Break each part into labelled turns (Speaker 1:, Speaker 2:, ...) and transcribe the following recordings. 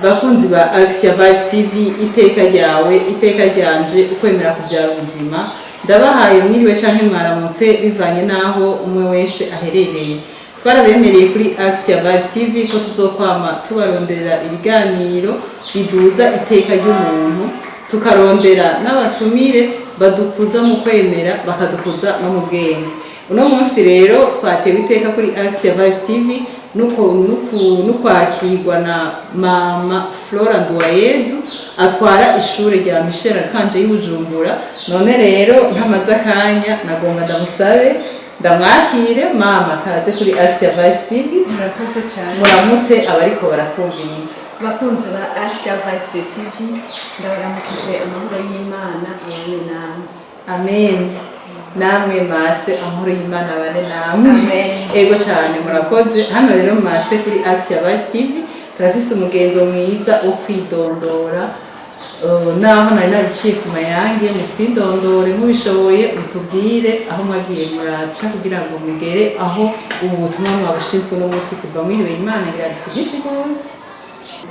Speaker 1: Bakunzi ba Axia Vibes TV, iteka ryawe, iteka ryanje, ukwemera kubyara ubuzima, ndabahaye mwiriwe canke mwaramutse bivanye n'aho umwe wese aherereye. Twarabemereye kuri Axia Vibes TV ko tuzokwama tubaronderera ibiganiro biduza iteka ry'umuntu, tukarondera n'abatumire badukuza mu kwemera, bakadukuza no mu bwenge. Uno munsi rero twatewe iteka kuri Axia Vibes TV nukwakirwa na Mama Flora Nduwayezu, atwara ishure rya Michel Archange y'Ibujumbura. None rero ntamaze akanya, nagomba ndamusabe ndamwakire. Mama, kaze kuri Axia Vibes TV.
Speaker 2: Murakoze cyane.
Speaker 1: Muramutse abariko baratwumviriza.
Speaker 2: Bakunzi ba Asia Vibes TV, ndabaramukije. Amahoro y'Imana abane namwe.
Speaker 1: Amen. Namwe mase, amahoro y'Imana abane namwe.
Speaker 2: Amen.
Speaker 1: Ego cyane, murakoze. Hano rero mase kuri Axia Vibes TV turafise umugenzo mwiza wo kwidondora. Naho nari nabiciye ku mayange, mutwidondore mubishoboye, mutubwire aho mwagiye muraca kugira ngo mugere aho ubu butumwa mwabushinzwe uno munsi. Kuva mwihebeye Imana ngira si byinshi rwose.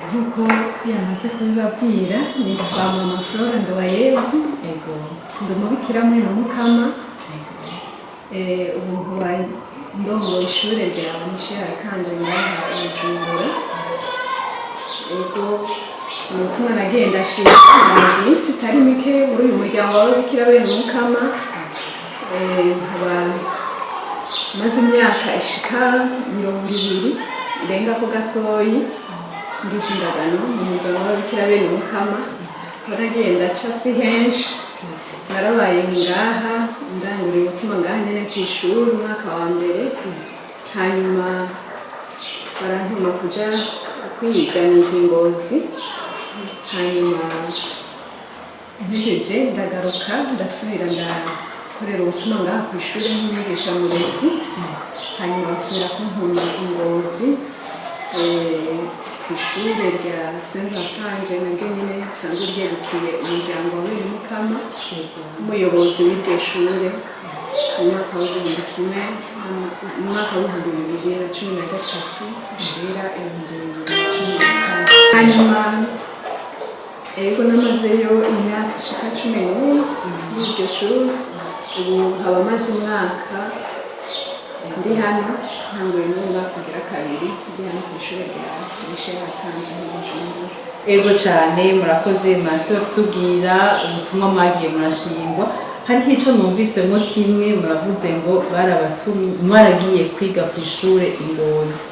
Speaker 2: Nk'uko yamaze kubibabwira, nitwa Mama Flora Nduwayezu. Ndi umubikira muri Mukama. Ubu nkaba ndongoye ishure rya Michel Archange ngaha i Bujumbura. Ego, ubutumwa nagenda ndashima, maze iminsi itari mike muri uyu muryango w'ababikira bene Mukama. Nkaba maze imyaka ishika 20 irenga ko gatoyi ngize indagano mu muryango w'ababikira bene Mukama. Aho nagenda nca si henshi, narabaye ngaha ndangurira ubutumwa ngaha nyene kw'ishuri umwaka wa mbere, hanyuma barantuma kuja kwiga, niga i Ngozi, hanyuma mpejeje ndagaruka, ndasubira ndakorera ubutumwa ngaha ku ishuri nk'umwigisha murezi, hanyuma basubira kuntuma i Ngozi, ku ishure rya Senzakanje, naryo nyene risanzwe ryegukiye umuryango wa bene Mukama, umuyobozi w'iryo shure mu mwaka w'igihumbi kimwe, mu mwaka w'2013 ushira 2014. Hanyuma ego, namazeyo imyaka ishika 11 muri iryo shuri. Ubu nkaba maze umwaka ndi hano, ntanguye n'umwaka ugira kabiri ndi hano ku ishuri rya Michel Archange mu Bujumbura.
Speaker 1: Ego cyane, murakoze masi kutubwira ubutumwa mwagiye murashingwa. Hariho ico numvisemo kimwe, muravuze ngo barabatumye, mwaragiye kwiga ku ishure i Ngozi.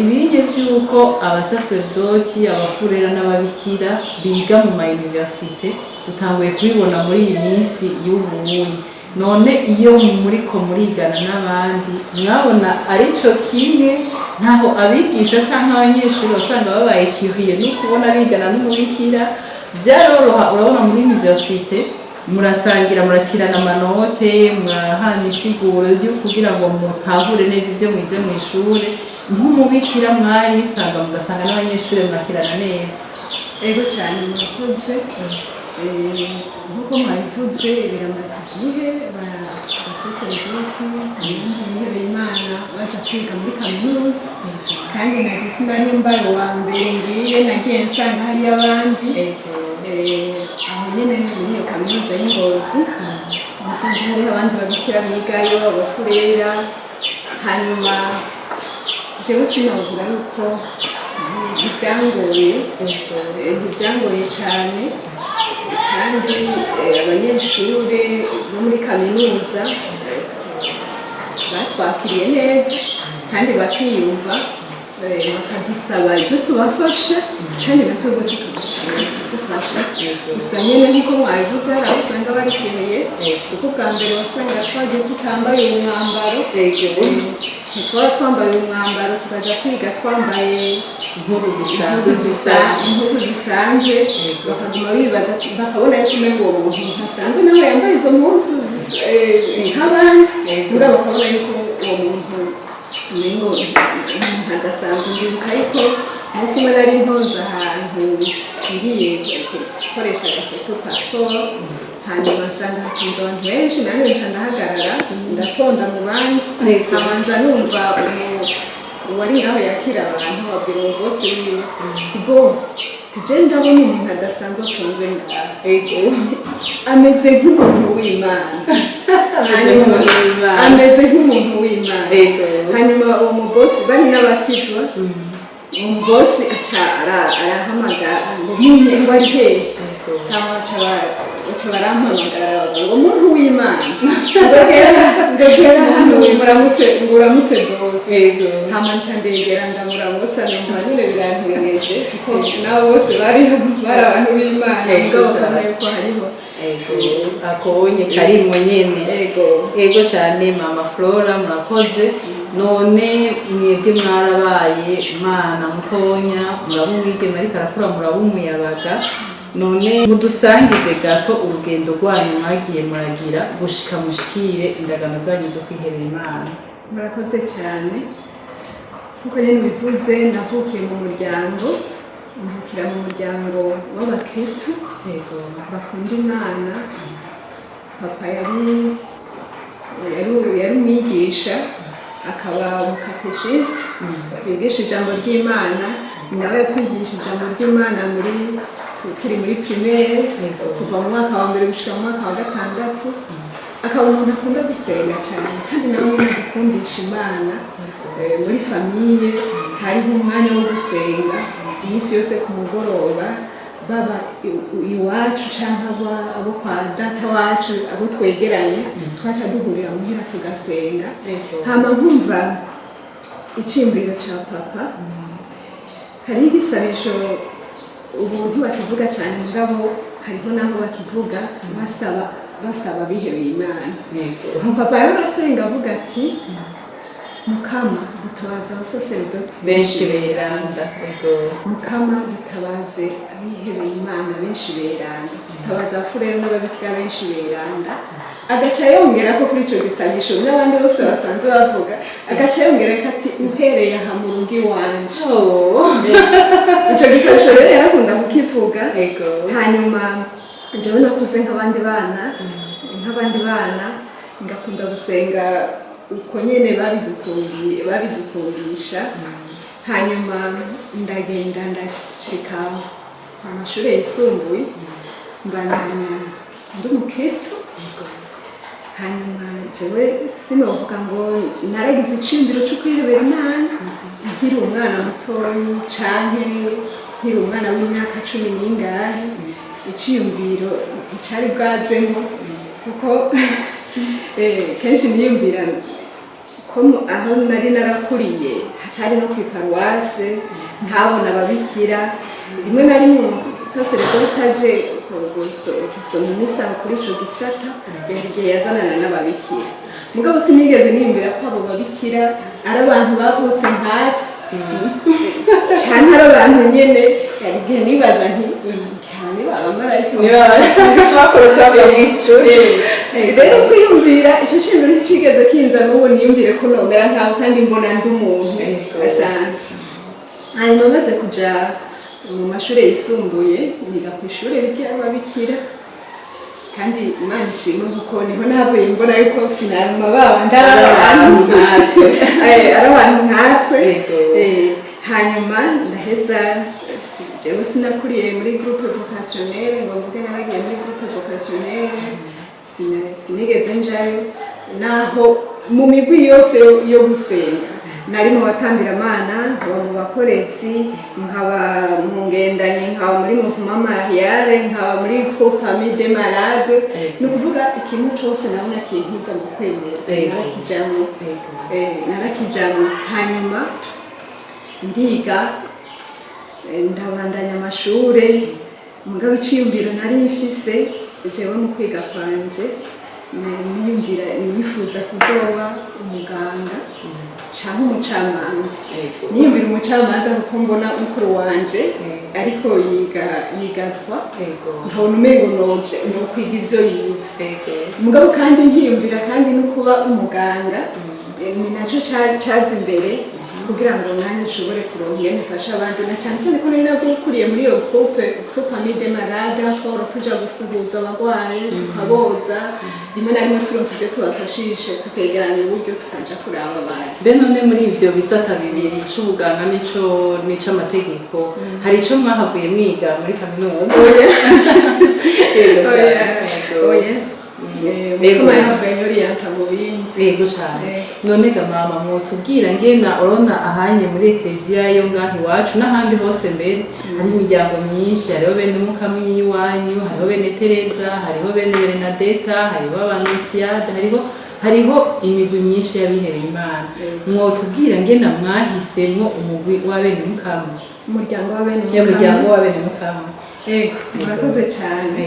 Speaker 1: Ibinye vy'uko abasaserdoti, abafurera n'ababikira biga mu ma université dutanguye kubibona muri iyi minsi y'ubuyi. None iyo muriko murigana n'abandi, mwabona arico kimwe? Ntaho abigisha canke abanyeshuri wasanga babaye curieux no kubona bigana n'umubikira? Byaroroha? Urabona muri université murasangira, muratirana amanote, murahana insiguro yo kugira ngo mutahure neza ivyo mwize mu ishure. Nk'umubikira mwarisanga mugasanga n'abanyeshuri mwakirana neza?
Speaker 2: Ego cyane, murakoze. Nk'uko mwabivuze, biramaze igihe abasaseredoti abandi bihebeye Imana baja kwiga muri kaminuza, kandi naje sinari mbaye uwa mbere ngiye, nagiye nsanga hariyo abandi. Aho nyene ni muri iyo kaminuza y'i Ngozi, nasanze hariho abandi babikira bigayo, abafurera. Hanyuma jewe sinovuga yuko ntibyangoye, ntibyangoye cyane, kandi abanyeshuri bo muri kaminuza batwakiriye neza kandi bakiyumva, bakadusaba ibyo tubafasha, kandi natwe tukadusaba kudufasha. Gusa nyine nk'uko mwabivuze, hari aho usanga barikeneye, kuko bwa mbere wasanga twagiye tutambaye umwambaro, ntitwaba twambaye umwambaro, tukaja kwiga twambaye
Speaker 1: impuzu zisanzwe.
Speaker 2: Impuzu zisanzwe, bakaguma bibaza bakabona yuko umengo uwo muntu ntasanzwe, nawe yambaye izo mpuzu nk'abandi, mugabo bakabona yuko uwo muntu umengo umuntu adasanzwe. Ndibuka yuko umunsi umwe nari ntonze ahantu ngiye gukoresha agafoto pasiporo, hanyuma nsanga hatonze abantu benshi, nanjye nca ndahagarara, ndatonda mu bandi, nkabanza numva Uwari ngaho yakira abantu abwira uwo boss wiwe: "Boss, tije ndabona umuntu adasanzwe atonze ngaha, ameze nk'umuntu w'Imana."
Speaker 1: Ameze nk'umuntu w'Imana.
Speaker 2: Ameze nk'umuntu w'Imana. Hanyuma uwo mubosi, bari n'abakizwa, uwo mubosi aca arahamagara ngo munye ngo ari hehe. Hama baca barampamagara, bavuga ngo: "Muntu w'Imana, ngo gera hano muramutse, ngo uramutse boss." Hama nca ndegera ndamuramutsa, numva nyine birantwengeje kuko nabo bose bari abantu b'Imana, mugabo bakabona yuko hariho
Speaker 1: Ego, akobonye karimwo nyene.
Speaker 2: Ego.
Speaker 1: Ego cyane, mama Flora, murakoze. None mwebwe mwarabaye umwana mutonya, muraba umwigeme ariko arakura, muraba umuyabaga. None mudusangize gato urugendo rwanyu mwagiye muragira gushika mushikire indagano zanyu zo kwihebera Imana.
Speaker 2: Murakoze cyane. Nkuko nyine ubivuze, navukiye mu muryango, mvukira mu muryango w'abakristu bakunda Imana. Papa yari umwigisha, akaba umukatekisite bigisha ijambo ry'Imana. Nawe yatwigisha ijambo ry'Imana muri tukiri muri primaire, kuva mu mwaka wa mbere gushika mu mwaka wa gatandatu. Akaba umuntu akunda gusenga cyane, kandi nawe nyine agukundisha Imana. Muri famille hariho umwanya wo gusenga iminsi yose ku mugoroba, baba iwacu cyangwa abo kwa data wacu, abo twegeranye, twaca duhurira muhira tugasenga. Hama nkumva iciyumviro cya papa, hariho igisabisho ubu ntibakivuga cyane, mugabo hariho n'aho bakivuga, basaba bihebeye Imana. Papa yahora asenga avuga ati: "Mukama, dutabaza abasaseredoti
Speaker 1: benshi beranda." Ego.
Speaker 2: Mukama, dutabaze abihebeye Imana benshi beranda, dutabaza abafurere n'ababikira benshi beranda." Agaca yongera ko kuri icyo gisabisho n'abandi bose basanzwe bavuga, agaca yongera ko ati: "Uhereye aha mu rugo iwanje." Icyo gisabisho rero yarakunda kukivuga. Hanyuma njyewe nakuze nk'abandi bana, ngakunda gusenga uko nyene babidukundisha. Hanyuma ndagenda ndashika mu mashuri yisumbuye, mbandanya ndi umukristo. Hanyuma jewe sinovuga ngo naragize iciyumviro cyo kwihebera Imana nkiri umwana mutoyi canke nkiri umwana w'imyaka cumi n'ingahe. Iciyumviro nticari bwazemo, kuko kenshi niyumvira ko aho nari narakuriye hatari no ku iparuwase, ntabona ababikira. Rimwe na rimwe umusaseredoti aje gusoma misa kuri ico gisata, yari igihe yazanana n'ababikira, mugabo sinigeze niyumvira ko abo babikira ari abantu bavutse nkatwe canke ari abantu nyene. Yari igihe nibaza nti: "Cyane abamarayika."
Speaker 1: Niba bakorotse bava mu ijuru.
Speaker 2: Rero kwiyumvira icyo cyiyumviro nticigeze kinza n'ubu niyumvire ko nomera nkawe, kandi mbona ndi umuntu asanzwe. Hanyuma maze kuja mu mashuri yisumbuye, niga ku ishuri ry'ababikira, kandi Imana ishimwe kuko niho navuye mbona yuko finalement baba ndari abantu
Speaker 1: nkatwe.
Speaker 2: Ari abantu nkatwe. Hanyuma ndaheza. Jewe sinakuriye muri groupe vocationnelle ngo mvuge naragiye muri groupe vocationnelle. Sinigeze njayo, naho mu migwi yose yo gusenga nari mu batambiramana, nkaba mu bakoretsi, nkaba mu ngendanyi, nkaba muri mouvement marial, nkaba muri groupe Amis des malades. Ni ukuvuga ikintu cose nabona kinkiza mu kwemera, narakijamwo. Narakijamwo. Hanyuma ndiga, ndabandanya amashure, mugabo iciyumviro nari mfise jewe mu kwiga kwanje, niyumvira nifuza kuzoba umuganga canke umucamanza. Niyumvira umucamanza kuko mbona mukuru wanje ariko yiga droit, nkabona umengo noje nokwiga ivyo yize. Mugabo kandi nkiyumvira kandi no kuba umuganga, ni naco caza imbere. Kugira ngo nanjye nshobore kuronka ingene mfasha abandi, na cyane cyane ko nari nakuriye muri iyo groupe Amis des Malades, aho twahora tuja gusuhuza abagwayi, tukaboza, rimwe na rimwe turonse ibyo tubafashishe, tukegeranya uburyo, tukaja kuraba abantu.
Speaker 1: Mbe none muri ivyo bisata bibiri, c'ubuganga n'ic'amategeko, hari ico mwahavuye mwiga muri kaminuza? Yego
Speaker 2: Oya.
Speaker 1: cane, yego.
Speaker 2: Oya.
Speaker 1: Yego.
Speaker 2: Muko yahavuye yoriyanta mu bindi.
Speaker 1: Yego cane. None ga mama, mwotubwira ngena urabona ahanye muri ekleziya yo ngaho iwacu n'ahandi hose mbere hari imiryango myinshi: hariho bene Mukama y'iwanyu, hariho bene Tereza, hariho bene Bernadeta, hariho Abanosiyade, hariho imigwi myinshi y'abihebeye Imana. Mwotubwira ngena mwahisemwo umugwi w'abene Mukama?
Speaker 2: Umuryango wa bene
Speaker 1: Umuryango w'abene Mukama.
Speaker 2: Ego, murakoze cyane.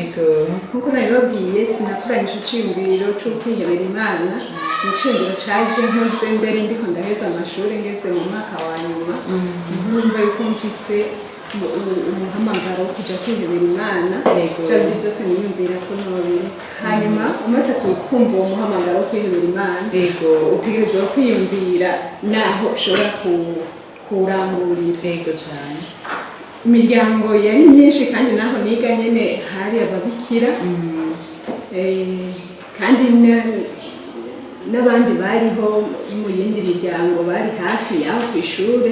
Speaker 2: Nkuko nabibabwiye, sinakuranye ico ciyumviro co kwihebera Imana. Ni iciyumviro caje nkuze mbere, ndiko ndaheza amashuri, ngeze mu mwaka wa nyuma, nkumva yuko mfise umuhamagaro wo kuja kwihebera Imana. Vya bindi vyose niyumvira ko nobireka. Hanyuma umaze kumva uwo muhamagaro wo kwihebera Imana, utegerezwa kwiyumvira naho ushobora kuwurangurira.
Speaker 1: Yego cane.
Speaker 2: Imiryango yari myinshi, kandi naho niga nyene hari ababikira, kandi n'abandi bariho mu yindi miryango bari hafi y'aho ku ishure.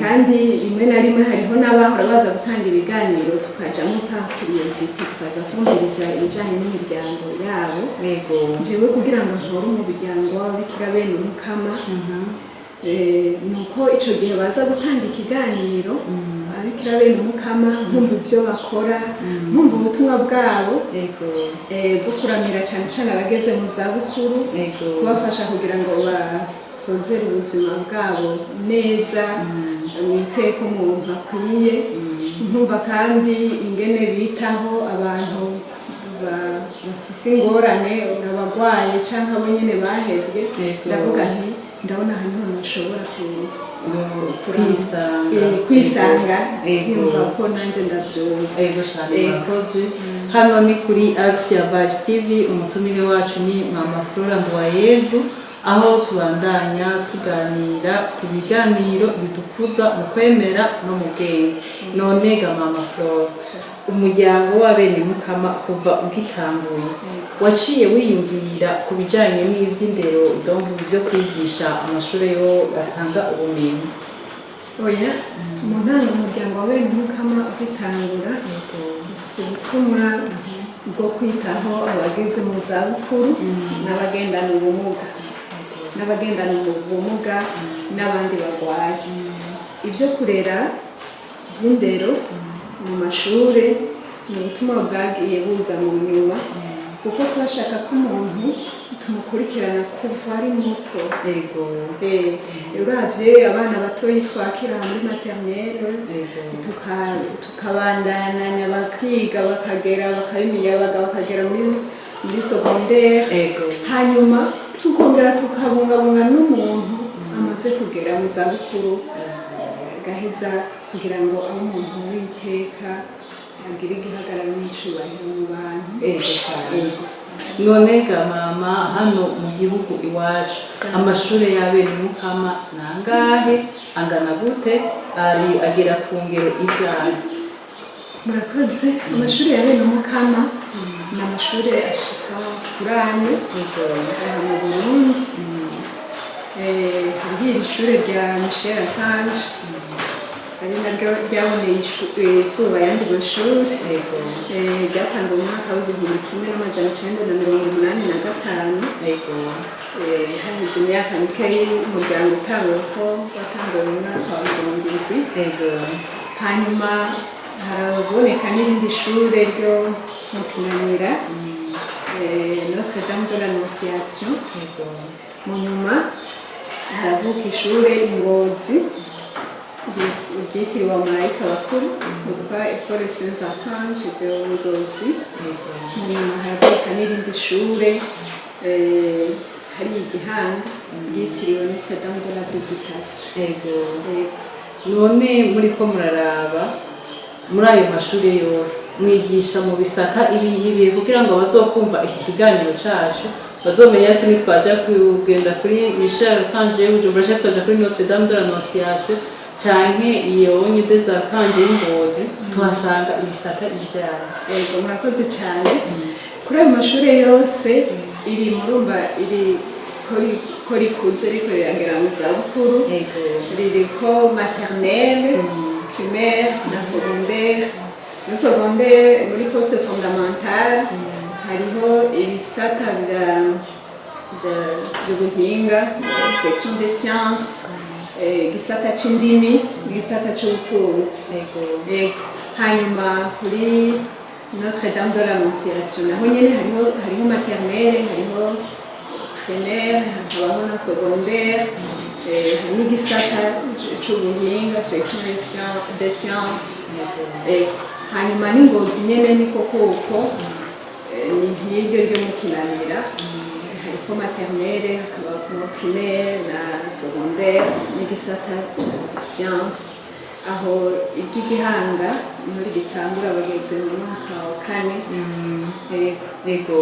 Speaker 2: Kandi rimwe na rimwe hariho n'abahora baza gutanga ibiganiro, tukajamo par curiosité, tukaza kumviriza ibijanye n'imiryango yabo. Jewe kugira ngo ntore umuryango w'ababikira bene Umukama, nuko ico gihe baza gutanga ikiganiro ababikira bene Umukama, nkumva ibyo bakora, nkumva ubutumwa bwabo, bwo kuramira cyane cyane abageze mu zabukuru, kubafasha kugira ngo basozere ubuzima bwabo neza mu iteka umuntu akwiye. Nkumva kandi ingene bitaho abantu bafise ingorane, abagwaye canke abo nyene bahebwe. Ndavuga nti ndabona aha niho nashobora
Speaker 1: Kwisanga.
Speaker 2: Kwisanga, nkumva ko nanje ndavyumva.
Speaker 1: Ego cyane.
Speaker 2: Yego.
Speaker 1: Murakoze. Hano ni kuri Axia Vibes TV, umutumire wacu ni Mama Flora Nduwayezu, aho tubandanya tuganira ku biganiro bidukuza mu kwemera no mu bwenge. None ga Mama Flora, umuryango w'abene Mukama kuva ugitanguye waciye wiyumvira ku bijanye n'ivy'indero, donc byo kwigisha amashuri yo batanga ubumenyi?
Speaker 2: Oya, mu ntango umuryango wa bene Mukama ugitangura ufise ubutumwa bwo kwitaho abageze mu zabukuru n'abagendana ubumuga n'abandi barwaye. Ibyo kurera by'indero mu mashure ni ubutumwa bwagiye buza mu nyuma, kuko twashaka ko umuntu tumukurikirana kuva ari muto. Uravye abana batoyi twakira muri maternelle, tukabandanya bakiga, bakagera bakaba imiyabaga, bakagera muri secondaire, hanyuma tukongera tukabungabunga n'umuntu amaze kugera mu zabukuru, agaheza kugira ngo abe umuntu w'iteka, agire igihagararo n'icubahiro mu bantu.
Speaker 1: Ego cyane. None ga mama, hano mu gihugu iwacu amashuri y'abene Mukama ni angahe, angana gute, ari agera ku ngero izahe?
Speaker 2: Murakoze. Amashuri ya bene Umukama ni amashuri ashika kuri 4 aha mu Burundi. Hariho iri shure rya Michel Archange, ari naryo ryaboneye izuba ayandi mashuri. Ryatanzwe mu mwaka w'1985. Haheze imyaka mikeyi umuryango utanguwe, ko watanguwe mu mwaka wa 70. Hanyuma haraboneka n'irindi shure ryo mu Kinanira, Notre Dame de l'Annonciation. Mu nyuma haravuka ishure i Ngozi ryitiriwe Abamarayika Bakuru, witwa Ecole Saint Ange de Ngozi. Mu nyuma haravuka n'irindi shure hari i Gihanga ryitiriwe Notre Dame de la Visitation. Yego.
Speaker 1: None muri ko muraraba muri ayo mashuri yose, mwigisha mu bisata ibihe ibihe, kugira ngo bazokumva iki kiganiro cacu? Bazomenya ati nitwaja kugenda kuri Michel Archange y'Bujumbura, canke twaja kuri Notre Dame de l'Annonciation, canke iyo onye des Archanges y'Ingozi, tuhasanga ibisata ibijyanye.
Speaker 2: Yego, murakoze cyane. Kuri ayo mashuri yose iri murumva iri ko rikuze, riko riragera mu zabukuru. Ririko maternelle, primaire na secondaire. Muri secondaire, muri poste fondamentale, hariho ibisata vy'ubuhinga, section des sciences, igisata c'indimi n'igisata c'ubutunzi. Yego. Hanyuma kuri Notre Dame de l'Annonciation naho nyene hariho maternelle, hariho primaire, hakabaho na secondaire, hari n'igisata c'ubuhinga, section des sciences. Hanyuma n'Ingozi nyene niko kuko ni nk'iryo ryo mu Kinanira, hariko maternelle, hakaba primaire na secondaire n'igisata ca science. Aho iry'Igihanga muri gitangura bageze mu mwaka wa kane. Yego.
Speaker 1: Ego,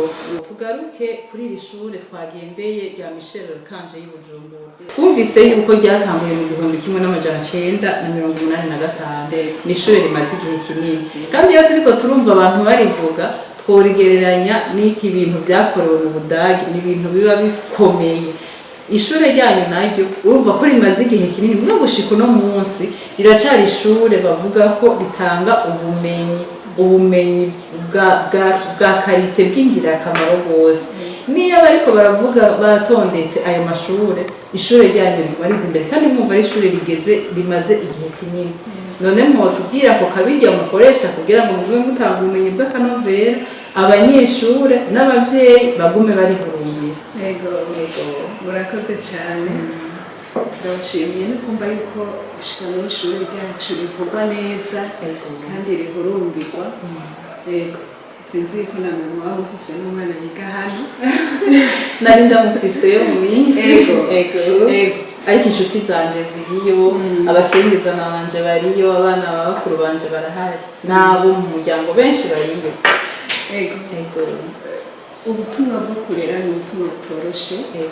Speaker 1: tugaruke kuri iri shure twagendeye rya Michel Archange y'i Bujumbura. Twumvise yuko ryatanguye mu 1985. Ni ishure rimaze igihe kinini, kandi iyo turiko turumva abantu barivuga, tworigereranya n'iki bintu vyakorewe mu Budagi, ni ibintu biba bikomeye. Ishure ryanyu naryo urumva ko rimaze igihe kinini, mugabo gushika uno munsi riracari ishure bavuga ko ritanga ubumenyi bwa qualité, bw'ingirakamaro rwose. Niyo bariko baravuga batondetse ayo mashure, ishure ryanyu riguma riza imbere, kandi mwumva ari ishure rigeze rimaze igihe kinini. None mwotubwira ako kabirya mukoresha kugira ngo mugume mutanga ubumenyi bw'akanovera, abanyeshure n'abavyeyi bagume barihurumbira?
Speaker 2: Yego, murakoze cyane, turabashimiye no kumva yuko gushika muri ishuri ryacu rivugwa neza kandi rihurumbirwa. Yego, sinzi ko namwe muba mufise n'umwana yiga hano.
Speaker 1: Nari ndamufise mu minsi.
Speaker 2: Ego.
Speaker 1: Ego.
Speaker 2: Ego.
Speaker 1: Ariko inshuti zanje ziriyo, abasengezana banje bariyo, abana ba bakuru banje barahari, n'abo mu muryango benshi bariyo.
Speaker 2: Ego.
Speaker 1: Ego.
Speaker 2: Ubutumwa bwo kurera ni ubutumwa butoroshe. Ni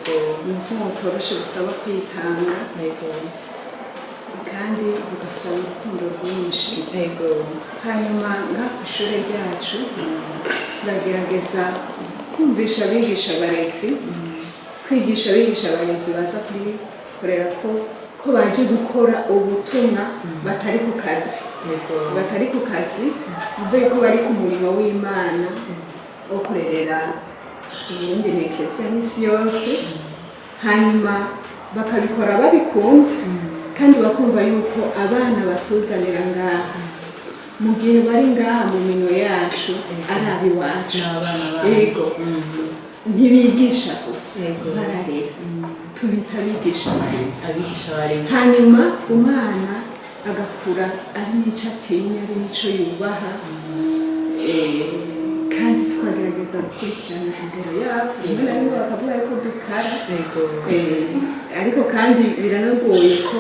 Speaker 2: ubutumwa butoroshe, busaba kwitanga kandi bugasaba urukundo rwinshi. Hanyuma ngaha ku ishuri ryacu turagerageza kumvisha abigisha abarezi, kwigisha abigisha abarezi baza kurikorera ko baje gukora ubutumwa, batari ku kazi. Batari ku kazi, bivuye ko bari ku murimo w'Imana wo kurerera Uburundi n'Eklesiya n'isi yose. Hanyuma bakabikora babikunze kandi bakumva yuko abana batuzanira ngaha, mu gihe bari ngaha mu minwe yacu, ari ab'iwacu.
Speaker 1: N'abana banyu.
Speaker 2: Yego, ntibigisha gusa, bararera, tubita abigisha abarezi.
Speaker 1: Abigisha abarezi.
Speaker 2: Hanyuma umwana agakura ari n'icyo atinya, ari n'icyo yubaha, kandi tukagerageza gukurikirana indero yabo. Rimwe na rimwe bakavuga yuko dukara. Ariko kandi biranagoye ko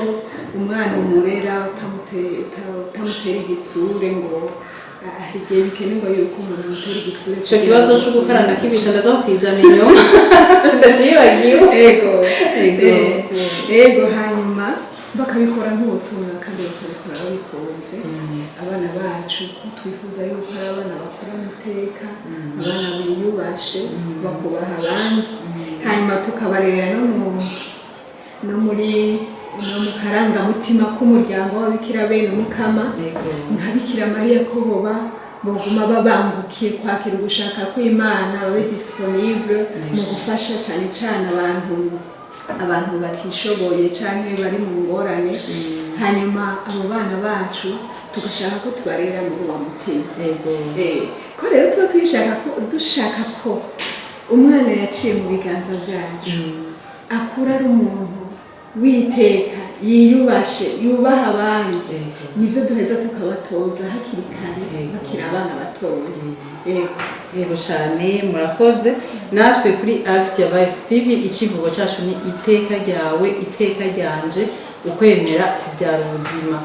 Speaker 2: umwana umurera utamutera igitsure, ngo hari igihe bikenerwa yuko umuntu amutera igitsure.
Speaker 1: Ico kibazo co gukarana kibisha ndaza kukizana inyuma, sindacibagiwe.
Speaker 2: Ego.
Speaker 1: Ego.
Speaker 2: Ego, hanyuma bakabikora nk'ubutumwa kandi bakabikora babikunze. Abana bacu ko twifuza yuko ari abana bakurana iteka, abana biyubashe, bakubaha abandi, hanyuma tukabarera no muri no mu karangamutima k'umuryango w'ababikira bene Umukama, nka Bikira Mariya, ko boba boguma babangukiye kwakira ugushaka kw'Imana, babe disponible mu gufasha cyane cyane abantu batishoboye canke bari mu ngorane. Hanyuma abo bana bacu tugashaka ko tubarera muri uwo mutima. Ko rero tuba tuyishaka ko dushaka ko umwana yaciye mu biganza byacu akura ari umuntu witeka, yiyubashe, yubaha abandi, nibyo duheza tukabatoza hakiri kare, bakiri abana batoya. Yego.
Speaker 1: Yego cyane, murakoze. Natwe kuri Axia Vibes TV icivugo cyacu ni iteka ryawe, iteka ryanje, ukwemera kubyara ubuzima.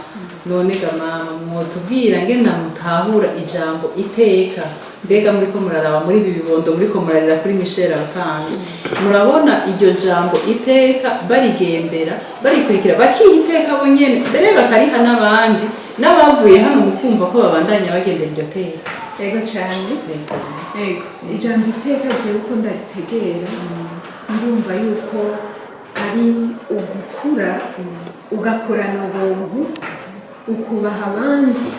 Speaker 1: None ga mama, mwotubwira ngena mutahura ijambo iteka? Mbega muriko muraraba muri ibi bibondo muriko murarira kuri Michel Archange, murabona iryo jambo iteka barigendera, barikurikira, bakiha iteka bo nyene, mbere bakariha n'abandi n'abavuye hano, mu kumva ko babandanya bagendera iryo teka?
Speaker 2: Ego cyane. Ego, ijambo iteka jewe uko ndaritegera, ndumva yuko ari ugukura, ugakurana ubuntu, ukubaha abandi,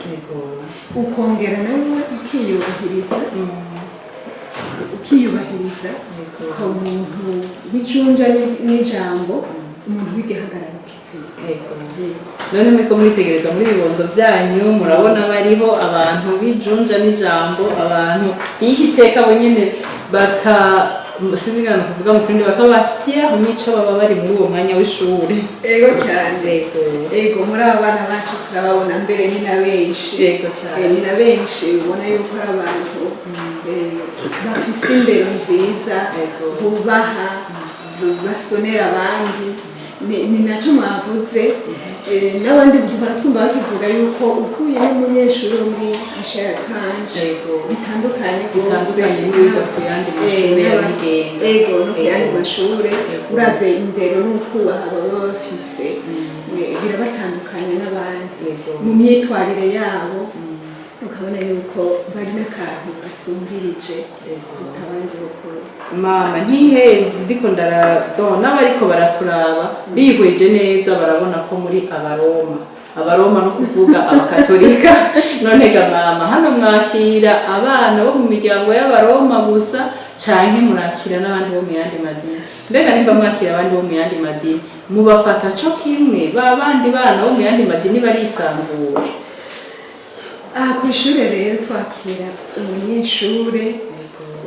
Speaker 2: ukongera nawe ukiyubahiriza, ukiyubahiriza ukaba umuntu w'ijunja n'ijambo, umuntu w'igihagararo kizima.
Speaker 1: None muriko muritegereza muri bibondo byanyu, murabona bariho abantu b'ijunja n'ijambo, abantu biha iteka bo nyene, baka sinzi ngana kuvuga mu kirundi, bakaba bafitiye mico baba bari muri uwo mwanya w'ishure?
Speaker 2: Ego cyane. Ego, muri aba bana bacu turababona, mbere ni na benshi.
Speaker 1: Yego cyane.
Speaker 2: Ni na benshi, ubona yuko ari abantu bafise indero nziza, bubaha, basonera abandi. Ni nacyo mwavuze. N'abandi duhora twumva bakivuga yuko ukuye n'umunyeshuri wo muri Michel Archange bitandukanye rwose.
Speaker 1: Bitandukanye n'uwiga ku yandi mashure y'abigenga.
Speaker 2: Ego, no ku yandi mashure, uravye indero n'ukubaha baba bafise, birabatandukanya n'abandi. Mu myitwarire yabo ukabona yuko bari n'akantu gasumbirije kuruta abandi bakuru.
Speaker 1: Mama, ntihe ndiko ndara n'abariko baraturaba bihweje neza barabona ko muri Abaroma, Abaroma no kuvuga Abakatolika. None ga mama, hano mwakira abana bo mu miryango y'Abaroma gusa, canke murakira n'abandi bo mu yandi madini? Mbega nimba mwakira abandi bo mu yandi madini, mubafata co kimwe ba bandi bana bo mu yandi madini, barisanzura?
Speaker 2: Aha ku ishure rero twakira umunyeshure,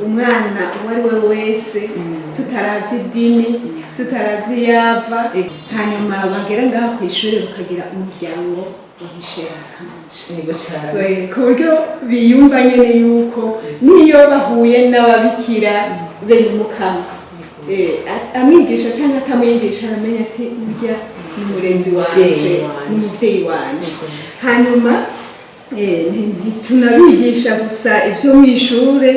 Speaker 2: umwana uwo ari we wese, tutaravye idini, tutaravye iyava. Hanyuma bagera ngaha ku ishure bakagira umuryango wa Michel Archange.
Speaker 1: Yego cane.
Speaker 2: Ku buryo biyumva nyene yuko niyo bahuye n'ababikira bene Mukama, amwigisha cyangwa atamwigisha, aramenya ati urya ni umurezi wanje,
Speaker 1: Umuvyeyi wanje.
Speaker 2: ni umuvyeyi wanje. Hanyuma ntitunabigisha gusa ibyo mu ishure,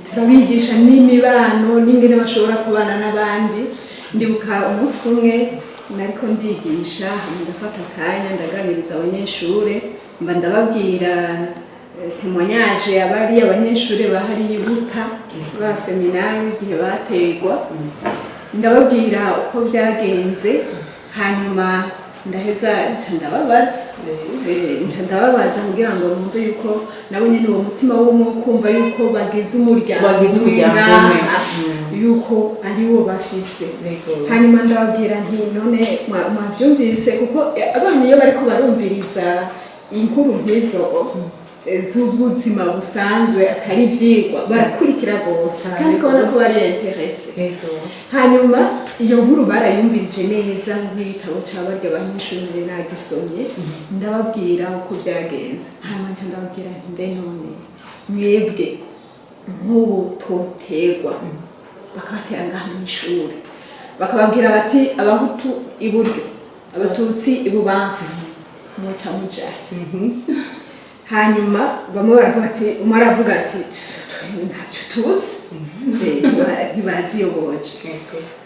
Speaker 2: turabigisha n'imibano n'ingene bashobora kubana n'abandi. Ndibuka umunsi umwe nariko ndigisha, hama ndafata akanya ndaganiriza abanyeshure, mba ndababwira témoignage abari abanyeshure bahari Buta ba seminari igihe bategwa, ndababwira uko byagenze. Hanyuma ndaheza nca ndababaza kugira ngo numve yuko nabo nyene uwo mutima w'umwe wo kumva yuko bagize umuryango
Speaker 1: Bagize umuryango umwe.
Speaker 2: umwe, yuko ari wo bafise. Hanyuma ndababwira nti none mwabyumvise, kuko abana iyo bariko barumviriza inkuru nk'izo z'ubuzima busanzwe atari ivyigwa, barakurikira rwose kandi ukabona ko bari intéressés. Hanyuma iyo nkuru barayumvirije neza, nk'igitabo ca barya abanyeshuri nari nagisomye, ndababwira uko byagenze. Hanyuma nca ndababwira nti mbe none mwebwe nk'ubu toterwa, bakabatera ngaha mw'ishuri, bakababwira bati Abahutu iburyo, Abatutsi ibubamfu, muca mujahe? Hanyuma bamwe baravuga ati, umwe aravuga ati ntacyo tuzi. Ntibazi iyo boje,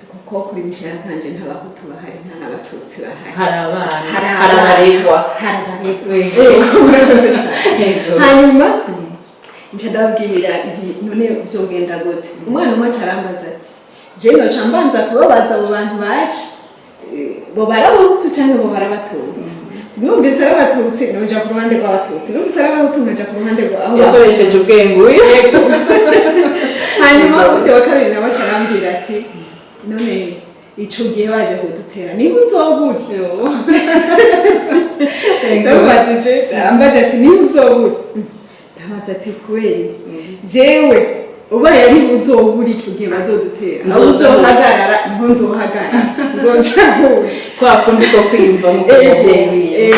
Speaker 2: kuko kuri Michel Archange nta Bahutu bahari, nta n'Abatutsi bahari.
Speaker 1: Hari abana.
Speaker 2: Hari
Speaker 1: hari abaregwa.
Speaker 2: Hari abaregwa.
Speaker 1: Yego.
Speaker 2: Murakoze cyane. Hanyuma nca ndababwira nti none byogenda gute? Umwana umwe aca arambaza ati je noca mbanza kubabaza abo bantu baje, bo barabahutu canke bo barabatutsi? Numvise ari Abatutsi noja ku ruhande rw'Abatutsi, numvise ari Abahutu nkaja ku ruhande rwa aho.
Speaker 1: Yakoresheje ubwenge uyu.
Speaker 2: Hanyuma uwundi wa kabiri nawe aca arambwira ati none ico gihe baje kudutera niho uzobura? Ndamubajije, ambaje ati niho uzobura? Ndabaza ati kubera jewe ubaye ari uzobura icyo gihe bazodutera, aho uzohagarara niho nzohagarara, nzoca nkura.
Speaker 1: Kwa kundi ko kwiyumva mu mubyeyi wiwe.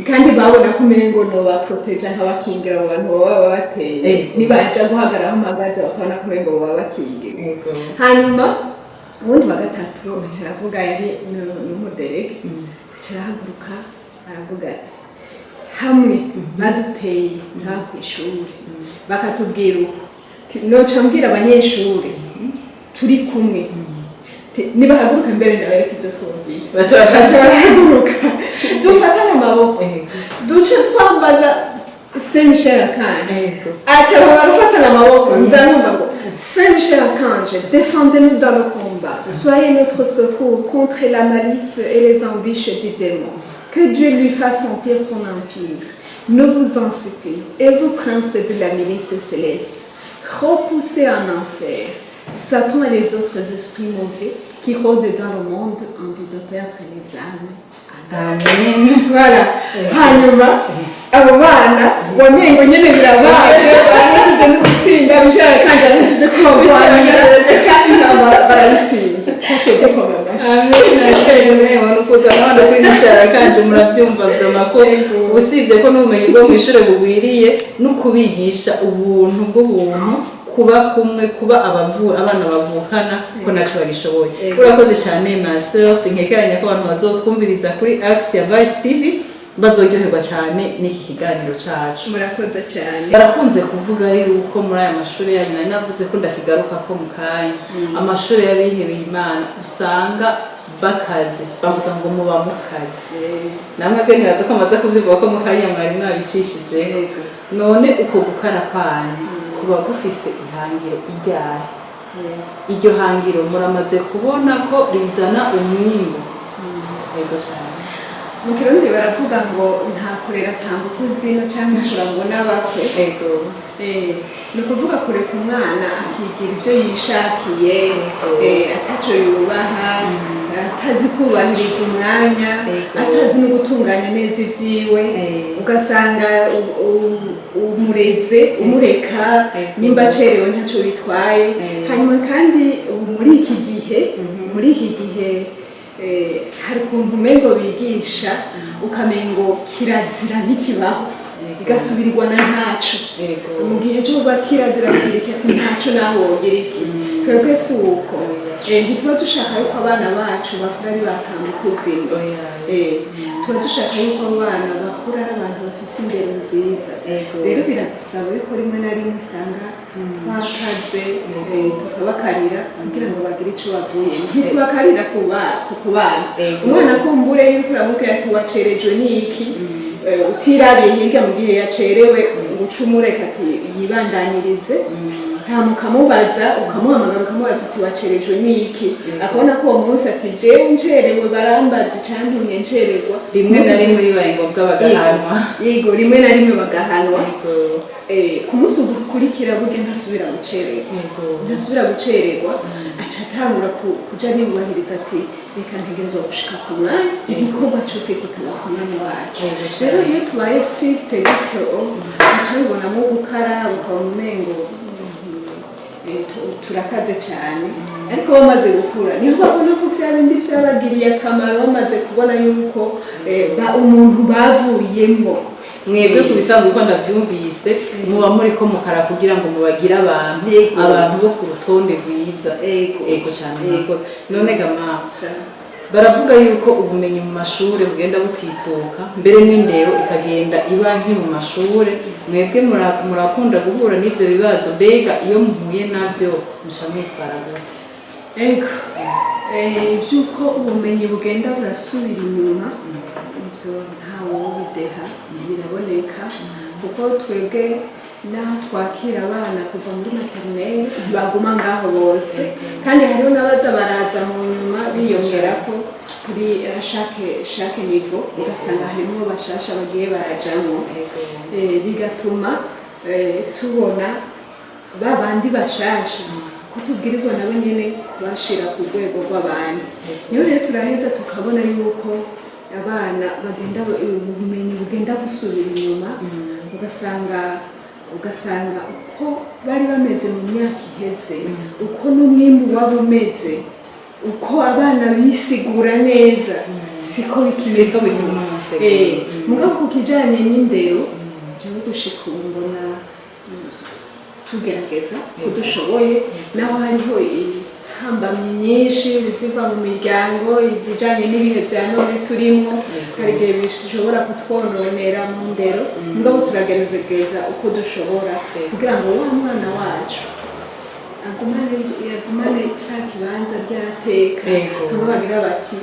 Speaker 2: Kandi babona ko umengo noba protéger, nkabakingira abo bantu baba bateye. Nibaja guhagarara aho mpagaze bakabona ko umengo baba bakingira. Hanyuma uwundi wa gatatu aca aravuga, yari n'umuderege, aca arahaguruka aravuga ati Hamwe baduteye ngaha ku ishuri bakatubwira uko, noca mbwira abanyeshuri turi kumwe, nibahaguruke mbere ndabereka ibyo tubabwira.
Speaker 1: Baca
Speaker 2: Baca barahaguruka, dufatane amaboko, duce twambaza Saint Michel Archange. Aca barafatana amaboko, nza numva ngo: "Saint Michel Archange, défendez-nous dans le combat, soyez notre secours contre la malice et les embûches du démon. Que Dieu lui fasse sentir son empire. Nous vous en supplions, et vous, princes de la milice céleste, repoussez en enfer Satan et les autres esprits mauvais qui rôdent dans le monde en vue de perdre les âmes. Amen."
Speaker 1: Amen.
Speaker 2: Voilà. Hanyuma abo bana wamengo nyene birabaye, barahejeje no gutsinda, bishaka kandi arahejeje kubagwanira, kandi barabitsinze, twaciye dukoma amashyi.
Speaker 1: Amen. Nukuza abana kuri Michel Archange, murabyumva vraiment ko usibye ko n'ubumenyi bwo mu ishuri bugwiriye, no kubigisha ubuntu bw'ubuntu, kuba kumwe, kuba abana bavukana, ko naco bagishoboye. Urakoze cyane, ma sœur. Sinkekeranya ko abantu bazotwumviriza kuri Axe ya Vice TV bazoryoherwa cyane n'iki kiganiro cacu.
Speaker 2: Murakoze cyane.
Speaker 1: Barakunze kuvuga yuko muri aya mashuri yanyu, nari navuze ko ndakigaruka ko mu kanya, amashuri y'abihebeye Imana usanga bakaze, bavuga ngo muba mukaze. Namwe bwe nibaza ko mumaze kuvyumva ko mu kanya mwari mwabicishije. None uko gukara kwanyu kuba gufise ihangiro iryahe? Iryo hangiro muramaze kubona ko rizana umwimbu? Yego cyane.
Speaker 2: Mu Kirundi baravuga ngo nta kurera atanga uko zino cyangwa kurangwa n'abakwe. Ni ukuvuga kureka umwana akigira ibyo yishakiye, ataco yubaha, atazi kubahiriza umwanya, atazi no gutunganya neza ibyiwe, ugasanga umureze umureka, nimba acerewe ntaco bitwaye. Hanyuma kandi ubu muri iki gihe hari ukuntu umengo bigisha ukamengo kirazira ntikibaho, igasubirirwa na ntaco. Mu gihe cyo kuba kirazira kugira iki, ati ntaco nawe wogira iki. Twebwe si uko. Ntituba dushaka yuko abana bacu bakura ari batanga ukuzimu. Tuba dushaka yuko abo bana bakura ari abantu bafise indero nziza. Rero biradusaba yuko rimwe na rimwe usanga twakaze, tukabakarira kugira ngo bagire ico bavuyemo. Ntitubakarira ku bana. Umwana kumbure yuko uramubwira ati wacerejwe n'iki, utirabiye hirya mu gihe yacerewe, uca umureka ati yibandanirize, hama ukamubaza, ukamuhamagara ukamubaza ati wacerejwe n'iki, akabona ko uwo munsi ati jewe ncerewe barambaza icantumye ncererwa.
Speaker 1: Rimwe na rimwe bibaye ngombwa bagahanwa.
Speaker 2: Yego, rimwe na rimwe bagahanwa. Ku munsi ukurikira burya ntasubira gucererwa. Ntasubira gucererwa, aca atangura kuja niyubahiriza ati reka ntegerezwa gushika ku mwanya, igikorwa cose kikaba ku mwanya wacu. Rero iyo tubaye strict gutyo, aca bibonamo gukara, ukabona umengo turakaze cyane. Ariko bamaze gukura niho babona ko bya bindi byabagiriye akamaro, bamaze kubona yuko umuntu bavuyemo.
Speaker 1: Mwebwe ku bisanzwe, uko ndabyumvise, muba muri ko mukara kugira ngo mubagire abantu abantu bo ku rutonde rwiza. Ego cyane. Murakoze. None ga mama, baravuga yuko ubumenyi mu mashuri bugenda butituka, mbere n'indero ikagenda iba nke mu mashuri. Mwebwe murakunda guhura n'ivyo bibazo? Mbega iyo muhuye navyo muca mwitwara gute?
Speaker 2: Ego. Iby'uko ubumenyi bugenda burasubira inyuma, ibyo ntawe ubideha, biraboneka, kuko twebwe n'aho twakira abana kuva muri maternelle ntibaguma ngaho bose, kandi hariho n'abaza baraza mu nyuma biyongera ko kuri chaque niveau, ugasanga harimo bashasha bagiye barajamwo. Bigatuma tubona ba bandi bashasha ko tubwirizwa nabo nyene kubashira ku rwego rw'abandi. Niho rero turaheza tukabona yuko abana bagenda, ubumenyi bugenda busubira inyuma, ugasanga uko bari bameze mu myaka iheze, uko n'umwimbu waba umeze, uko abana bisigura neza, siko bikimeze.
Speaker 1: Siko bikiri uno munsi.
Speaker 2: Mugabo ku kijanye n'indero, jewe gushika ubu mbona tugerageza ko dushoboye, naho hariho Intambamyi nyinshi ziva mu miryango, izijanye n'ibihe vya none turimo, hari igihe bishobora kutwononera mu ndero, mugabo turagerageza uko dushobora kugira ngo wa mwana wacu agumane ca kibanza ryateka, hamwe bagira bati: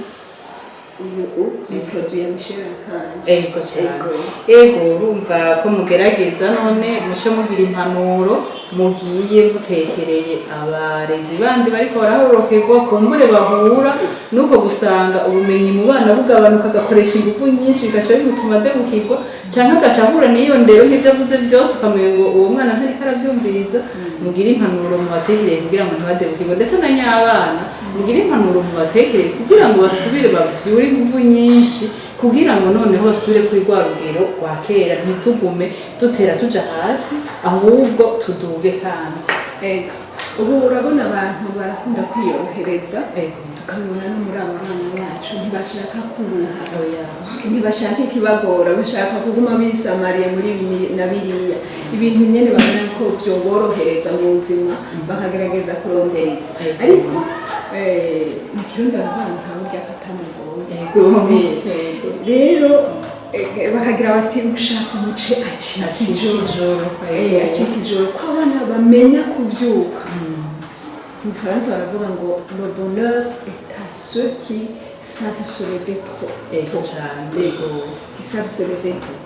Speaker 2: "Uyu ni produit ya Michel Archange."
Speaker 1: Ego cyane. Ego, urumva ko mugerageza. None muce mugira impanuro mugiye mutekereye abarezi bandi bariko barahorokerwa, kumbure bahura nuko gusanga ubumenyi mu bana bugabanuka, agakoresha ingufu nyinshi bigaca bimutuma adebukirwa, canke agaca ahura n'iyo ndero nk'ivyo avuze byose, ukamenya ngo uwo mwana ntariko aravyumviriza. Mugire impanuro mubatekereye kugira ngo ntibadebukirwe, ndetse na nyabana mugire impanuro mubatekereye kugira ngo basubire bavyure ingufu nyinshi, kugira ngo noneho basubire kuri rwa rugero rwa kera, ntitugume dutera tuja hasi, ahubwo tuduge kandi.
Speaker 2: Ego. Ubu urabona abantu barakunda kwiyorohereza, tukabibona no muri aba bana bacu, ntibashaka kuruha,
Speaker 1: Oya.
Speaker 2: ntibashaka ikibagora, bashaka kuguma bisamariye muri ibi na biriya, ibintu nyene babona ko vyoborohereza mu buzima, bakagerageza kurondera ivyo. Ariko mu Kirundi baravuga ngo ntawe urya akatamugoye.
Speaker 1: Ego.
Speaker 2: Rero bakagira bati: "Ushaka umuce acika
Speaker 1: Acika
Speaker 2: ijoro."
Speaker 1: ijoro.
Speaker 2: Acika ijoro, ko abana bamenya kuvyuka. Mu Faransa baravuga ngo: "Le bonheur est à ceux qui savent se lever tôt."
Speaker 1: Ego cyane, ego.
Speaker 2: Qui savent se lever tôt,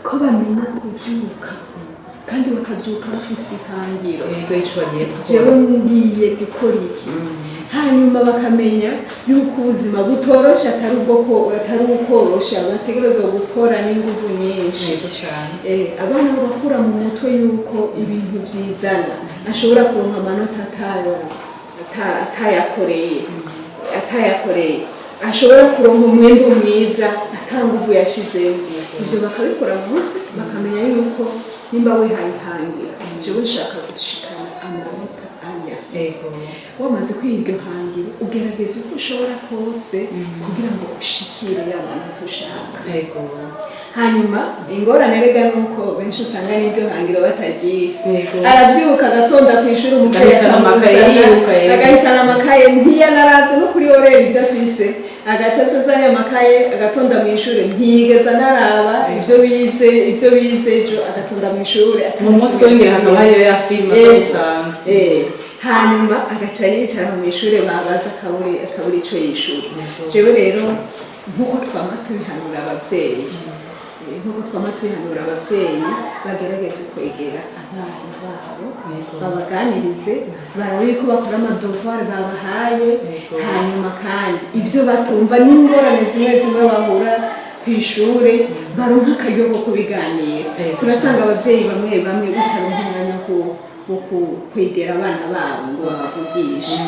Speaker 2: ko bamenya kuvyuka kandi bakavyuka bafise ihangiro.
Speaker 1: Ego, ico bagiye gukora.
Speaker 2: Jewe ngiye gukora iki? Hanyuma bakamenya yuko ubuzima butoroshe, atari ubwo ko atari ukorosha, bategerezwa gukora n'inguvu nyinshi.
Speaker 1: Ego cyane.
Speaker 2: Abana bagakura mu mutwe yuko ibintu vyizana, ashobora kuronka amanota atayakoreye, ashobora kuronka umwimbu mwiza ata nguvu yashizemo. Ibyo bakabikora mu mutwe, bakamenya yuko nimba wihaye ihangira, jewe nshaka gushikana amanota aya, wamaze kwiha iryo hangiro, ugerageza uko ushobora kose kugira ngo ushikire ya manota ushaka. Hanyuma ingorane rega nuko benshi usanga n'iryo hangiro batagiye. Arabyuka agatonda ku ishuri, umubyeyi
Speaker 1: Agahitana amakaye
Speaker 2: akamuzana,
Speaker 1: yiruka, yego.
Speaker 2: Agahitana amakaye, ntiyanaravye no kuri horaire ibyo afise, agaca azanye amakaye agatonda mu ishuri, ntiyigeze anaraba ibyo bize ejo, agatonda mu ishuri.
Speaker 1: Mu mutwe w'imbere hakaba hariyo ya filime aza gusanga.
Speaker 2: Hanyuma agaca yicara mu ishuri, babaza akabura ico yishura. Jewe rero nk'uko twama tubihanura abavyeyi, bagerageze kwegera abana babo, babaganirize, barabe yuko bakora ama devoirs babahaye. Hanyuma kandi ibyo batumva n'ingorane zimwe zimwe bahura ku ishure, baronka akaryo ko kubiganira. Turasanga abavyeyi bamwe bamwe bataronka umwanya wo kwegera abana babo ngo babavugishe.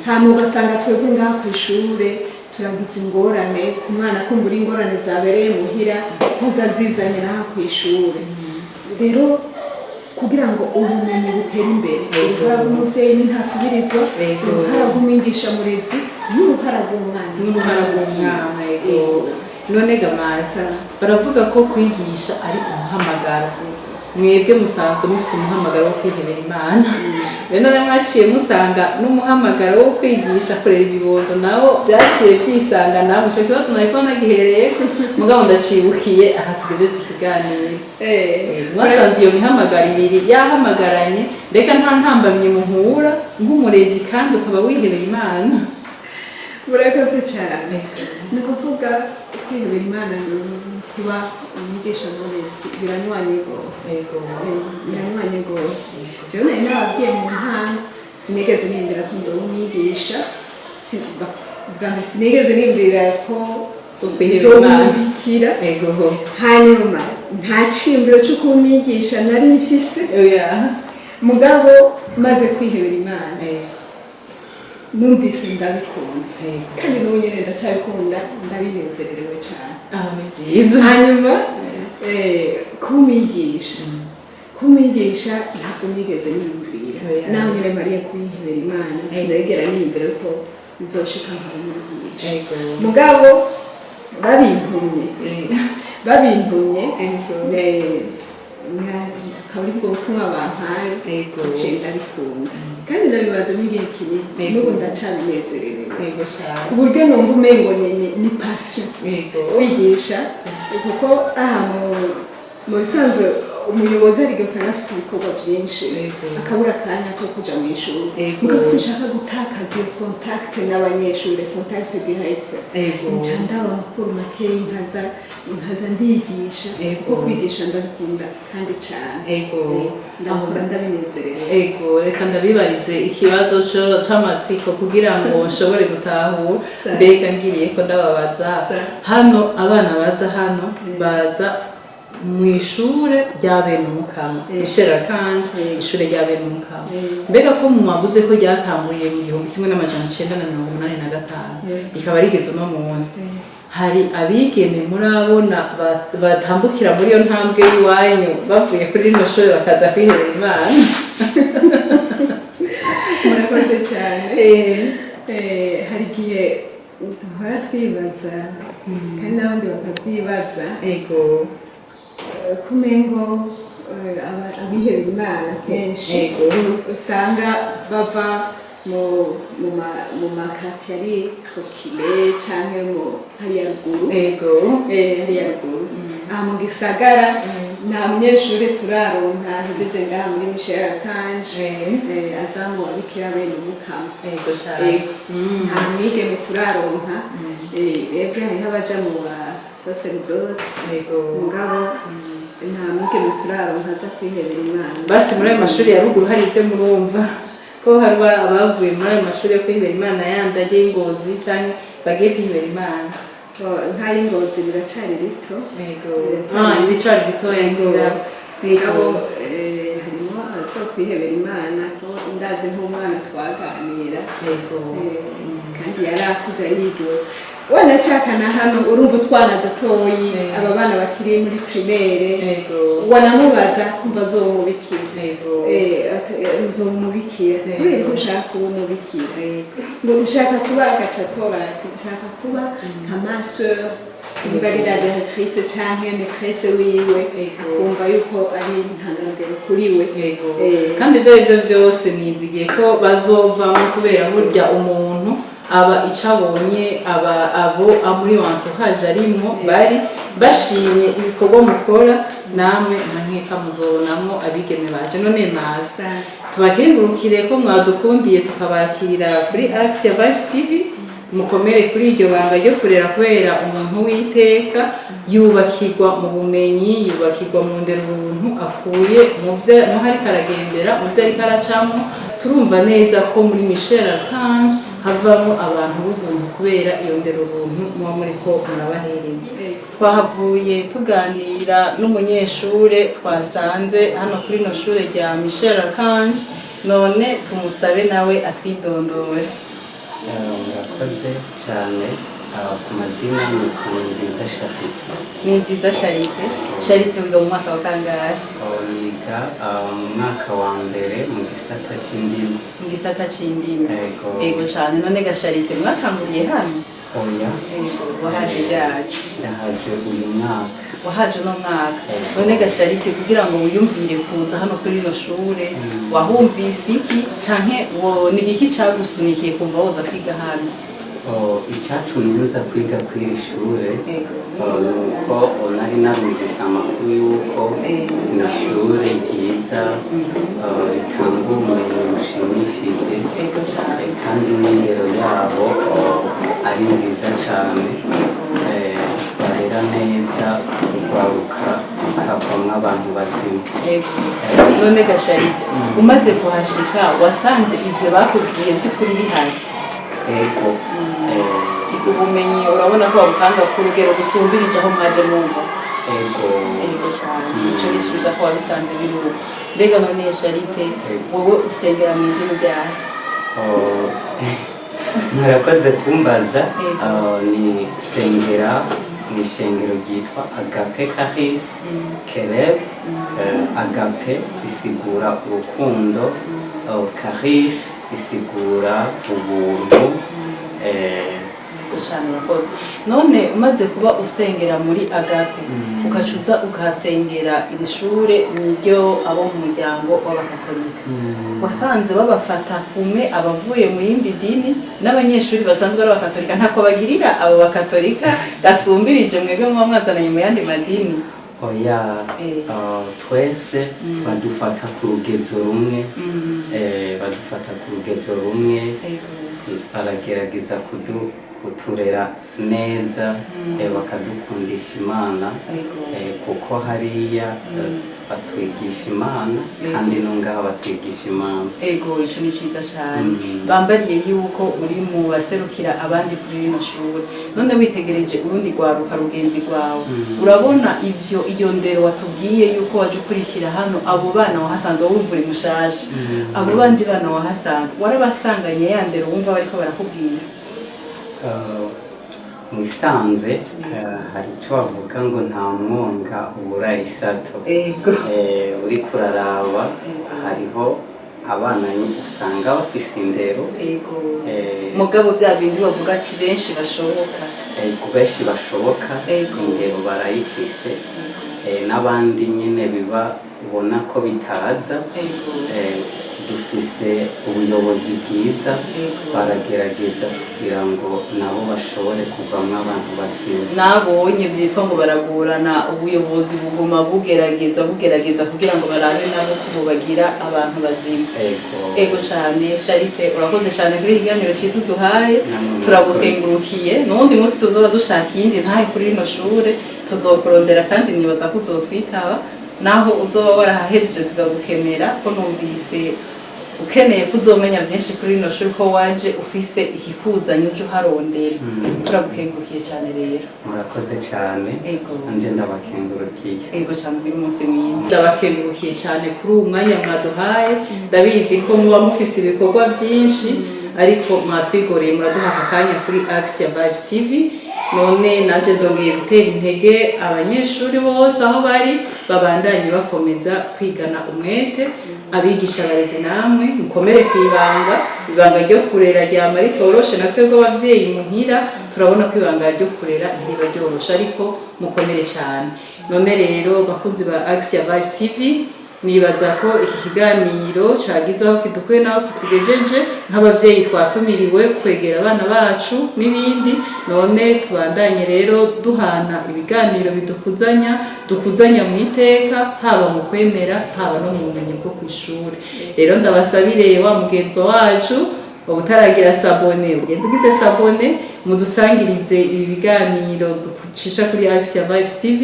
Speaker 2: Hanyuma ugasanga twebwe ngaha ku ishure turagize ingorane ku mwana, kumbura ingorane zabereye muhira nkoza zizanye naha ku ishure. Rero kugira ngo ubumenyi butere imbere, uruhara rw'umuvyeyi ni ntasubirizwa, uruhara rw'umwigisha murezi n'uruhara rw'umwana.
Speaker 1: N'uruhara rw'umwana, yego. None gamasa, baravuga ko kwigisha ari umuhamagaro. Mwebwe musanzwe mufise umuhamagaro wo kwihebera Imana, rero none mwaciye musanga n'umuhamagaro wo kwigisha kurera ibibondo nawo byaciye byisanga namwe? Ico kibazo nariko nagihereyeko, mugabo ndacibukiye aha tugejeje ikiganiro. Mwasanze iyo mihamagaro ibiri yahamagaranye? Mbega nta ntambamyi muhura nk'umurezi kandi ukaba wihebeye Imana?
Speaker 2: Murakoze cyane. Ni ukuvuga kwihebera Imana ni kuba umwigisha murezi biranywanye rwose. Biranywanye rwose. Jewe nari nababwiye mu ntango, sinigeze nimbira ko nzoba umwigisha. Bwa mbere sinigeze nimbira ko
Speaker 1: Kwihebera
Speaker 2: nzoba
Speaker 1: Imana.
Speaker 2: umubikira. Hanyuma nta ciyumviro cyo kuba umwigisha nari mfise. Mugabo maze kwihebera Imana, numvise ndabikunze, kandi n'ubu nyine ndacabikunda, ndabinezererewe cyane.
Speaker 1: Ah, ni byiza.
Speaker 2: Hanyuma kuba umwigisha ntabyo nigeze niyumvira. Naho nyine mariye kwihebera Imana, sinigera niyumvira ko bizoshika nkaba umwigisha. Mugabo babintumye, Akaba ari bwo butumwa bampaye. Naciye ndabikunda kandi ndabimazemo igihe kinini. N'ubu ndacabinezererewe ku buryo numva umengo ni passion kwigisha, kuko aha mu bisanzwe umuyobozi ariga usanga afise ibikorwa byinshi, akabura akanya ko kuja mu ishuri. Mugabo sinshaka gutakaza iyo contact n'abanyeshuri, contact direct. Nca ndaba amakuru makeyi, nkaza ndigisha, kuko kwigisha ndabikunda kandi cane. Ndakora ndabinezerewe.
Speaker 1: Ego, reka ndabibarize ikibazo c'amatsiko kugira ngo nshobore gutahura. Mbega ngiriye ko ndababaza, hano abana baza hano baza mu ishure rya bene Umukama, Michel Archange, ishure rya bene Umukama. Mbega ko mwavuze ko ryatanguye mu 1985, rikaba rigeze uno munsi, hari abigeme murabona batambukira muri iyo ntambwe y'iwanyu, bavuye kuri rino shure bakaza kwihebera Imana?
Speaker 2: Murakoze cyane. Hari igihe duhora twibaza kandi n'abandi bakabyibaza, kumengo abihebera Imana kenshi usanga bava mu ma quartiers ari reculés canke mu hariya ruguru. Hariya ruguru aha mu gisagara nta munyeshuri turaronka ahejeje ngaha muri Michel Archange aza mu babikira bene Umukama.
Speaker 1: Ego cyane.
Speaker 2: Ego. Nta mwigeme turaronka. Ebwe hariho abaja mu ba sacerdote, mugabo nta mwigeme turaronka aza kwihebera Imana.
Speaker 1: Basi muri ayo mashuri ya ruguru hari ibyo murumva ko hari abavuye muri ayo mashuri yo kwihebera Imana yandi ajya y'Ingozi canke bagiye kwihebera Imana?
Speaker 2: Oh, nk'ay'Ingozi biracari bito. Biracari.
Speaker 1: Ah, bicari bitoya ngira.
Speaker 2: Mugabo harimo abazokwihebera Imana, ko ndazi nk'umwana twaganira, kandi yari akuze yigiwe wanashaka na hano, urumva utwana dutoyi, aba bana bakiri muri primaire, wanamubaza kumva azomubikira. Nzomubikira. Kubera ko ushaka kuba umubikira? Ngo nshaka kuba, agaca atora ati nshaka kuba nka ma sœur, niba ari la directrice canke maîtresse wiwe, akumva yuko ari intangarugero kuri we.
Speaker 1: Kandi ibyo ari byo byose nizigiye ko bazovamo, kubera burya umuntu aba icyo abonye, aba abo muri entourage arimwo bari bashimye ibikorwa mukora, namwe nka nkeka muzobonamwo abigeme baje. None maza tubakengurukire ko mwadukundiye tukabakira kuri Axia Vibes TV. Mukomere kuri iryo banga ryo kurera, kubera umuntu w'iteka yubakirwa mu bumenyi, yubakirwa mu ndero ubuntu akuye mu byo mu ariko aragendera, mu byo ariko aracamo. Turumva neza ko muri Michel Archange havamo abantu b'ubuntu kubera iyo ndero ubuntu muba muriko murabahereza. Twahavuye tuganira n'umunyeshure twasanze hano kuri rino shure rya Michel Archange. None tumusabe nawe atwidondore.
Speaker 3: Murakoze cyane. Ku mazina nitwa Nziza Charite.
Speaker 1: Ni Nziza Charite. Charite, wiga mu mwaka wa kangahe?
Speaker 3: Niga mu mwaka wa mbere mu gisata c'indimi.
Speaker 1: Mu gisata c'indimi.
Speaker 3: Ego.
Speaker 1: Ego cyane. None ga Charite, mwatanguriye hano?
Speaker 3: Oya.
Speaker 1: Ego, wahaje ryari?
Speaker 3: Ndahaje uyu mwaka.
Speaker 1: Wahaje uno mwaka?
Speaker 3: Ego.
Speaker 1: None ga Charite, kugira ngo wiyumvire kuza hano kuri rino shure, wahumvise iki, canke ni igiki cagusunikiye kumva woza kwiga hano?
Speaker 3: Oh, icatumye nza kwiga kw'iri shure, nuko nari narumvise amakuru y'uko ni ishure ryiza, ritanga ubumenyi bushimishije,
Speaker 1: Ego cyane.
Speaker 3: kandi n'indero yabo ari nziza cane. Barera neza urwaruka rukavamwo abantu bazima.
Speaker 1: Ego. None ga Charite, umaze kuhashika wasanze ivyo bakubwiye vy'ukuri bihari?
Speaker 3: Ego.
Speaker 1: Ubumenyi urabona ko babutanga ku rugero gusumbirije aho mwaje mwumva?
Speaker 3: Ego.
Speaker 1: Ego cyane. Ico ni ciza ko wabisanze biri uko. Mbega none Charite, wowe usengera mu idini ryahe?
Speaker 3: Oh, murakoze kumbaza.
Speaker 1: Ego.
Speaker 3: Oh, ni sengera mu ishengero ryitwa Agape Caris Kereb. Agape isigura urukundo, oh, Caris isigura ubuntu.
Speaker 1: Ego cyane, urakoze. None umaze kuba usengera muri Agape, ukacuza ukahasengera, iri shure niryo abo mu muryango w'Abakatolika, wasanze babafata kumwe abavuye mu yindi dini n'abanyeshuri basanzwe ari Abakatolika? Ntako bagirira abo Bakatolika gasumbirije mwebwe muba mwazananye mu yandi madini?
Speaker 3: Oya. Twese badufata ku rugezo rumwe. Badufata ku rugezo rumwe. Baragerageza kuturera neza, bakadukundisha Imana. Kuko hariya batwigisha Imana, kandi no ngaha batwigisha Imana.
Speaker 1: Ego, ico ni ciza cane. Bambariye yuko uri mu baserukira abandi kuri rino shure. None witegereje urundi rwaruka rugenzi rwawe, urabona ivyo iyo ndero watubwiye yuko waje ukurikira hano, abo bana wahasanze, wowe wumva uri mushaje, abo bandi bana wahasanze warabasanganye ya ndero wumva bariko barakubwira?
Speaker 3: Mu bisanzwe hari icyo bavuga ngo nta mwonga ubura isato. Uriko uraraba, hariho abana usanga bafise indero.
Speaker 1: Mugabo bya bindi bavuga ati benshi bashoboka.
Speaker 3: Ku benshi bashoboka, indero barayifise. N'abandi nyine biba ubona ko bitaza. Dufise ubuyobozi bwiza, baragerageza kugira ngo nabo bashobore kuvamwo abantu bazima.
Speaker 1: Nabonye byitwa ngo baragorana, ubuyobozi buguma bugerageza bugerageza kugira ngo barabe nabo ko bagira abantu bazima.
Speaker 3: Ego.
Speaker 1: Ego cyane. Sharite, urakoze cyane kuri iki kiganiro cyiza uduhaye.
Speaker 3: Namwe.
Speaker 1: Turagukengurukiye. N'uwundi munsi tuzoba dushaka iyindi ntahe kuri rino shure, tuzokurondera kandi nibaza ko uzotwitaba naho uzoba warahahejeje tukagukenera, ko numvise ukeneye ko uzomenya byinshi kuri rino shuri, ko waje ufise ikikuzanye uje uharondera. Turagukengurukiye cyane rero.
Speaker 3: Murakoze cyane. Nanje ndabakengurukiye.
Speaker 1: Ego cyane, uyu munsi mwiza. Ndabakengurukiye cyane kuri uwu mwanya mwaduhaye. Ndabizi ko muba mufise ibikorwa byinshi, ariko mwatwigoreye muraduha aka kanya kuri Axia Vibes TV. None nanje ndongeye gutera intege abanyeshuri bose aho bari, babandanye bakomeza kwigana umwete. Abigisha, abarezi, namwe mukomere ku ibanga. Ibanga ryo kurera ryama ritoroshe. Na twebwe abavyeyi muhira turabona ko ibanga ryo kurera ntiriba ryoroshe, ariko mukomere cyane. None rero bakunzi ba Axia Vibes TV, nibaza ko iki kiganiro cagize aho kidukuye n'aho kitugejeje. Nk'abavyeyi twatumiriwe kwegera abana bacu n'ibindi. None tubandanye rero duhana ibiganiro bidukuzanya, dukuzanya mu iteka, haba mu kwemera, haba no mu bumenyi bwo kw'ishure. Rero ndabasabire wa mugenzo wacu, utaragira s'abonner ugenda ugize s'abonner, mudusangirize ibi biganiro ducisha kuri Axia Vibes TV,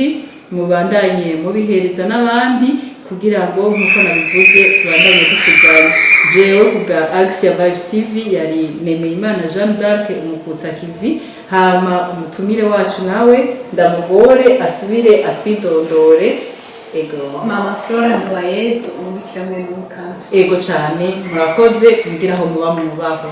Speaker 1: mubandanye mubihereza n'abandi kugira ngo, nk'uko nabivuze, tubandanye dukuzanya. Jewe ku bwa Axia Vibes TV yari Nemeyimana Jeanne d'Arc, umukutsa kivi. Hama umutumire wacu nawe ndamugore asubire atwidondore. Ego.
Speaker 2: Mama Flora Nduwayezu, umubikira mwene w'Umukama.
Speaker 1: Ego cyane, murakoze. Mugira aho muba mubaho.